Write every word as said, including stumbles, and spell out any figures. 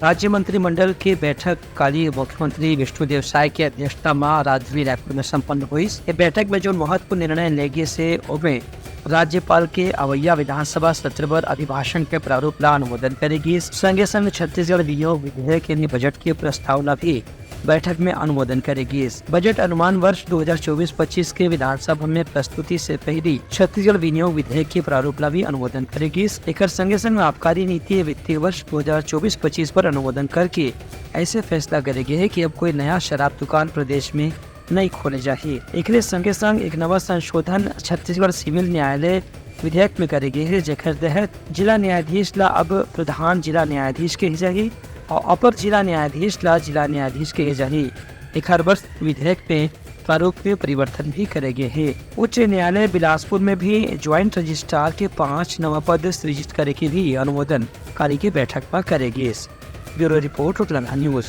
राज्य मंत्रिमंडल के बैठक काली मुख्यमंत्री विष्णुदेव साय के अध्यक्षता म राजधानी रायपुर में संपन्न होइस। ये बैठक में जो महत्वपूर्ण निर्णय ले गिस हे, ओमे राज्यपाल के अवैया विधानसभा सत्र बर अभिभाषण के प्रारूप ला अनुमोदन करे गिस। संगे संग छत्तीसगढ़ विनियोग विधेयक यानी बजट के प्रस्ताव ला भी बैठक में अनुमोदन करे गिस। बजट अनुमान वर्ष दो हज़ार चौबीस पच्चीस के विधानसभा में प्रस्तुति से पहली छत्तीसगढ़ विनियोग विधेयक के प्रारूप ला भी अनुमोदन करे गिस। एकर संगे संग आबकारी नीति वित्तीय वर्ष दो हज़ार चौबीस पच्चीस पर अनुमोदन करके ऐसे फैसला करे गे हे कि अब कोई नया शराब दुकान प्रदेश में नइ खोले जाही। एकरे संगे संग एक नवा संशोधन छत्तीसगढ़ सिविल न्यायालय विधेयक में करे गे हे, जेकर तहत जिला न्यायाधीश ला अब प्रधान जिला न्यायाधीश कहे जाही और अपर जिला न्यायाधीश ला जिला न्यायाधीश कहे जाही। एखर बर विधेयक में प्रारूप में परिवर्तन भी करे गे हे। उच्च न्यायालय बिलासपुर में भी ज्वाइंट रजिस्ट्रार के पांच नवा पद सृजित करे के भी अनुमोदन काली के बैठक में करे गिस। ब्यूरो रिपोर्ट, उतलंघा न्यूज।